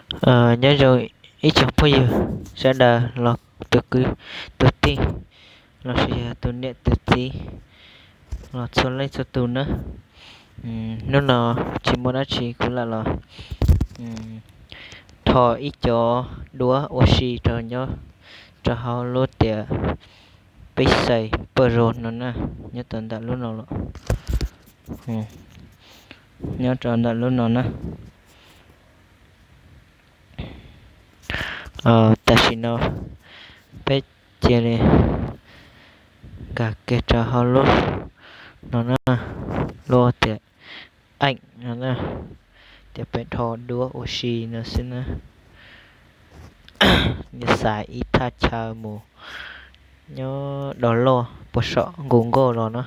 Nyob zoo ib tsoom phooj ywg sawv daws los tus kwv tus tij lossis yog tus niam tus txiv los txhua leej txhua tus na. Hnub no tsis muaj dab tsi kuv lam los rho ib co duab ua si rau nyob rau hauv lub tias peb xais paj zos no na, nyob rau ntawm lub no los, nyob rau ntawm lub no na. Tam sim no peb cia li nkag kiag rau hauv lub no na, lub tias eem no na, tias peb rho duab ua si no xwb na. Nws xav ib thaj chaw mus nyob do loj puag saum nkaus nkauj los na.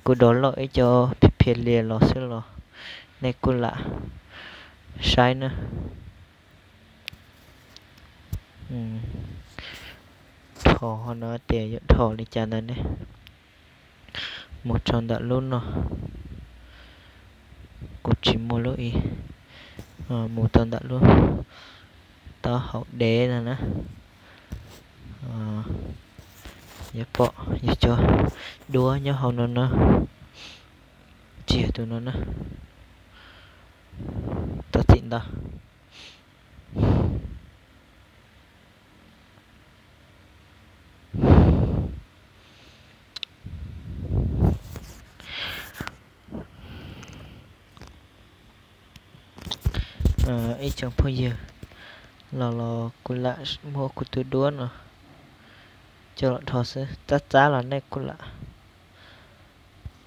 Kuv do loj ib co phiaj phiaj lias los xwb los nej kuj lam saib na. Dhos ho no tias yuav dhos li cas ntawd ne. Mus rau ntawm lub no, kuv tsis muaj lub ib, mus rau ntawm lub taub hau dev no na. Yuav pom yus cov duab nyob hauv no na, tsis yog tus no na, txhob txim ntau. Ib tsoom phooj ywg, los los kuv lam muab kuv tus duab no coj los dhos xwb, txab txab los nej kuj lam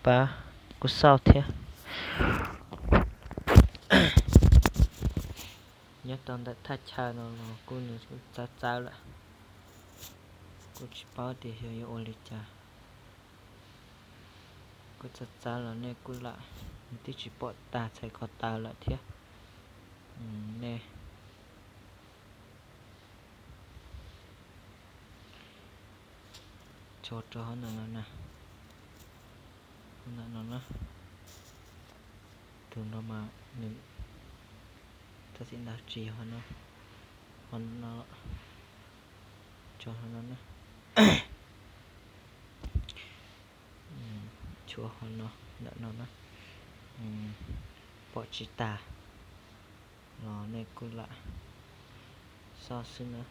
pab kuv xauj thiab. Nyob rau ntawm thaj chaw no los kuj nws kuj txawv txawv lawm, kuj tsis paub tias xyov yuav ua li cas. Kuj txawv txawv los nej kuj lam, nws twb tsis pom tag txhais ko taw lawm thiab. Nej tso rau hauv ntawm no na, hauv ntawm no na. Tus no mas nws txhob txim ntau, tsis yog hauv no, hauv no, tso hauv no na. Tshuav hauv no, ntawm no na, pom tsis tas los nej kuj lam xauj xwb na.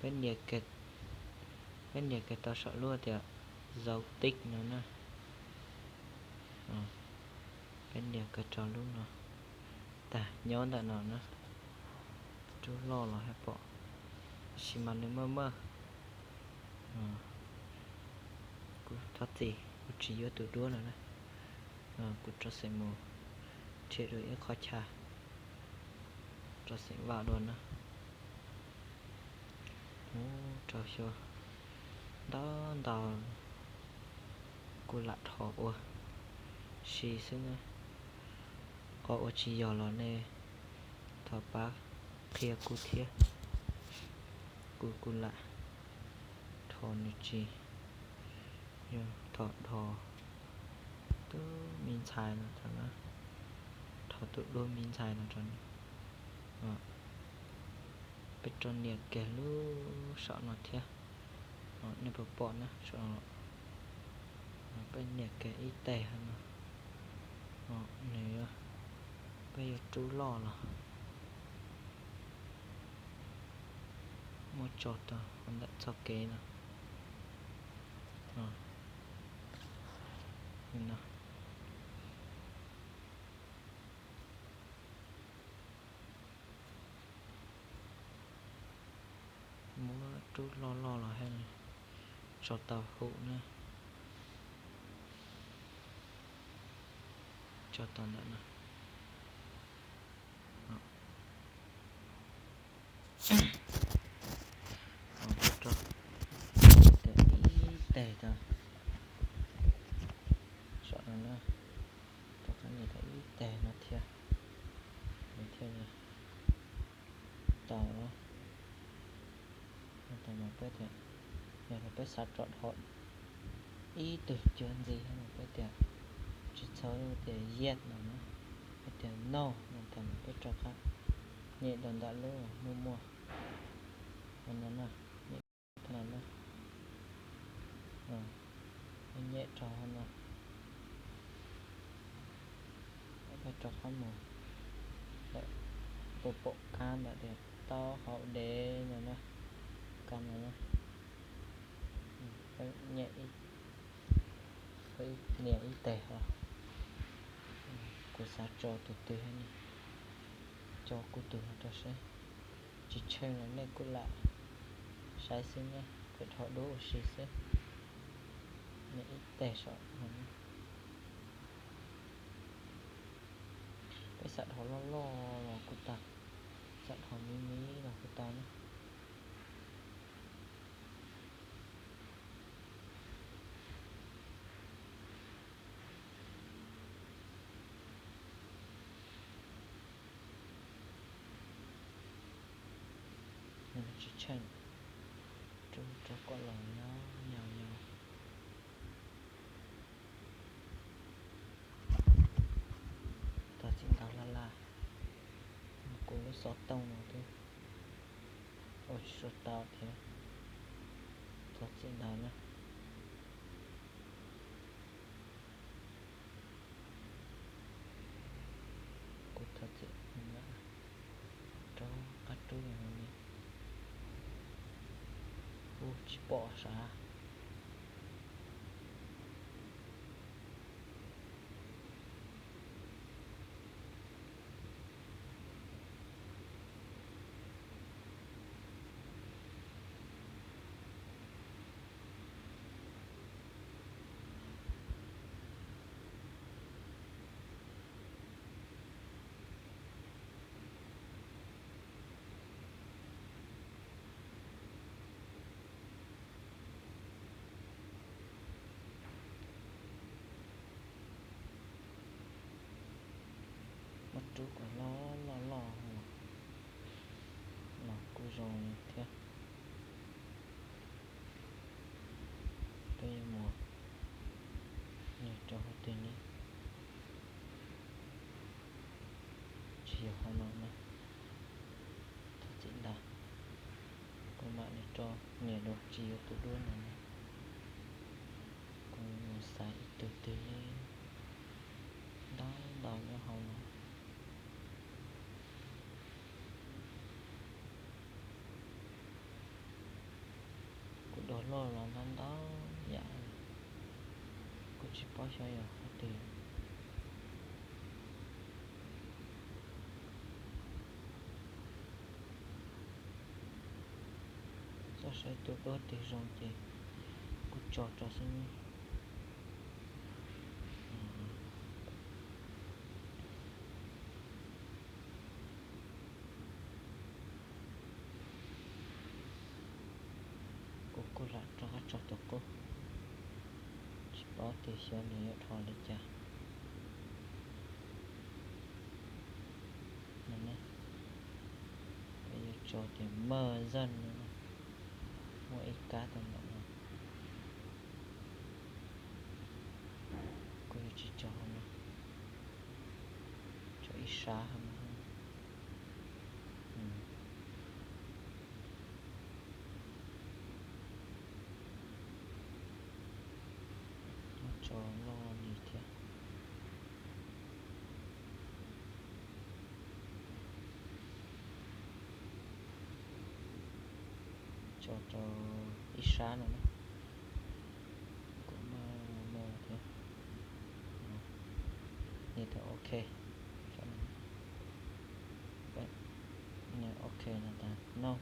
Peb nias, peb nias kiag rau saum lub tias dấu tích no na. Peb nias kiag rau lub no, tag nyob ntawm no na. Rub loj los haj pom, tab sis mas nws maj maj. Kuv thov txim, kuv tsis yuav tus duab no na. Kuv rau xeem mus nrhiav dua ib qhov chaw, rau xeem vaj dua na. Ub, rau xyuas ntau ntau, kuv lam rho ua si xwb na. Qhov uas tsis yog los nej thov pab qhia kuv thiab. Kuv kuv lam rho nws tsis yog, thov dhos tus me ntxhais no rau na, rho tus duab me ntxhais no rau na. Peb rov nias kiag lub saum no thiab, nej puas pom na, saum no los. Peb nias kiag ib teg hauv no, nws, peb yuav rub loj los muab tso rau hauv ntawm txoj kev no. Muab rub loj loj los thiaj tso tau hauv na. Tso tau ntawm no. Rau ib teg rau saum no na, rov qab nias tau ib teg no thiab, nws thiaj li tau. Tau mas peb thiaj Yog peb xav rau dhau ib tug cuag ntxiv no peb tias tsis txhob tias yes no na, peb tias no no tag peb rov qab nyem rau ntawm lub muaj muaj hauv no na, nyem no na, nyem rau hauv no, peb rov qab mus ntawm tus pom kab ntawm tias taub hau dev no na, kab no na, peb nyem ib, peb nias ib teg os. Kuv xav tso tus twg ne, tso kuv tus no rau seb, tsis tsheej los nej kuj lam saib xwb na, kuv dhau dub ua si xwb. Nias ib teg saum no. Peb xav dhau loj loj los kuj tau, xav dhau miv miv los kuj tau na. Tsis tsheej, rub rau kom los yau yau. Thov txim ntau laj laj, kuv lub xov tooj no twb ua tsis tau thiab, thov txim ntau na. Kuv thov txim, rov qab rub li, kuv tsis pom sav. Muab rub kom loj loj loj los kuj zoo li thiab. Peb yuav mus nias rau hauv twg ne? Tsis yog hauv no na, thov txim ntau. Kuv mam li rau nias dua tsis yuav tus duab no na. Kuv mus xaiv ib tug twg ne, ntau ntau nyob hauv no. Kuv dua loj los ntau ntau yam, kuv tsis paub xyov yog qhov twg. Txhob saib tus duab twg zoo ces kuv tso rau xwb. Kuv kuj lam rov qab tso tus qub, tsis paub tias xyov nws yuav dhau li cas. No na, peb yuav tso tias maj zaj no na, muaj ib kab tau ntawm no. Kuv yuav tsis tso hauv no, tso ib sab hauv no. Muab tso loj li thiab. Tso rau ib sab no na, kuv maj maj thiab. Nias tau ok, ok no tas no,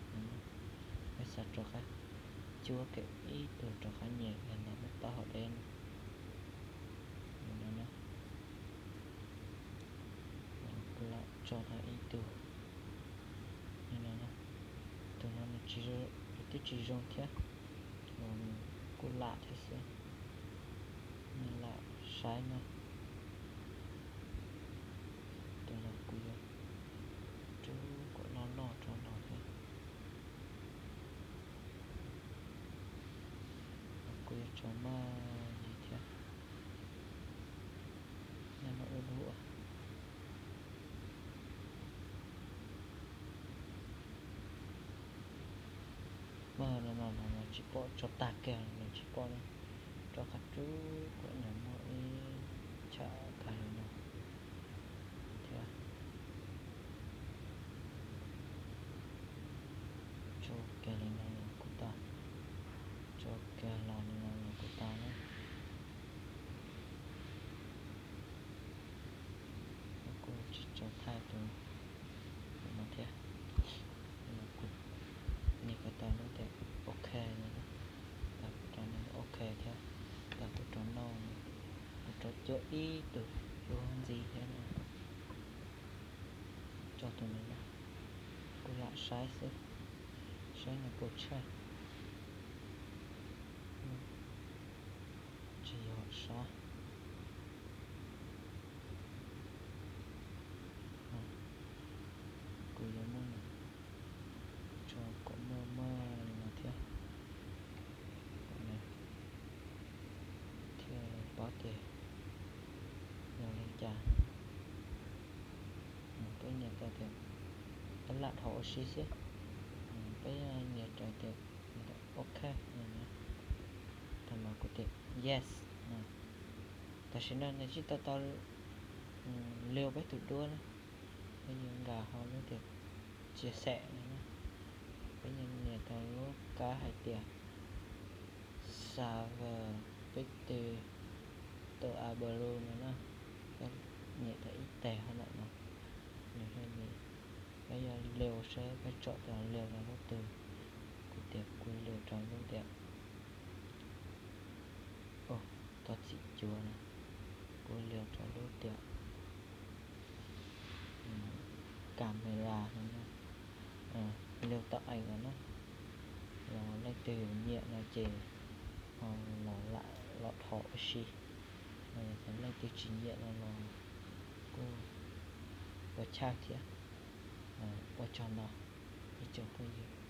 peb xav rov qab cuab kiag ib tug rov qab nyem yog ntawm lub taub hau deb no. Kuv lam tso tau ib tug li no na, tus no nws twb tsis zoo thiab, los nws kuj lam thiab xwb, nws lam saib na. Tus no kuv yuav rub kom loj loj rau los thiab. Tso maj li thiab. Nyob no ub dub. Maj no no los tsis pom, tso tag kiag los tsis pom na. Rov qab rub kom nws muaj ib cham kag li no thiab. Tso kiag li no los kuj tau. Tso kiag los li no los kuj tau na. Kuj tsis tso thaij tus no thiab. Kuv nias ko taw lub tias ok no, tas kuv rov nias ok thiab, tas kuv rov no, kuv rov cuab ib tug lub ntxiv thiab no. Tso tus no na, kuv lam saib xwb, saib nws puas tshaij. Tsis yog sab. Kuv yuav muab nws tso kom muaj muaj li no thiab, kom nws thiaj paub tias yog li cas. Peb nias tau tias peb lam dhau ua si xwb, peb nias rau tias ok no na, thaum no kuv tias yes no. Tam sim no nws tsis tau tau liu peb tus duab na, peb yuav nkag hauv lub tias chia sẻ no na, peb yuav nias tau lub kab hais tias xav peb tus tus a blu no na, nias tau ib teg hauv ntawm no, nws thiaj li, peb yuav liu saib peb tsom tau liu rau lub twg. Kuv tias kuv liu rau lub tias tau txim cuav na, kuv liu rau lub tias camera no na, liu tau ees no na, los leej twg nyiam no ces ho los lam los dhos ua si, leej twg tsis nyiam no los kuj puas chawj thiab. Ua tsaug ntau ib tsoom phooj ywg.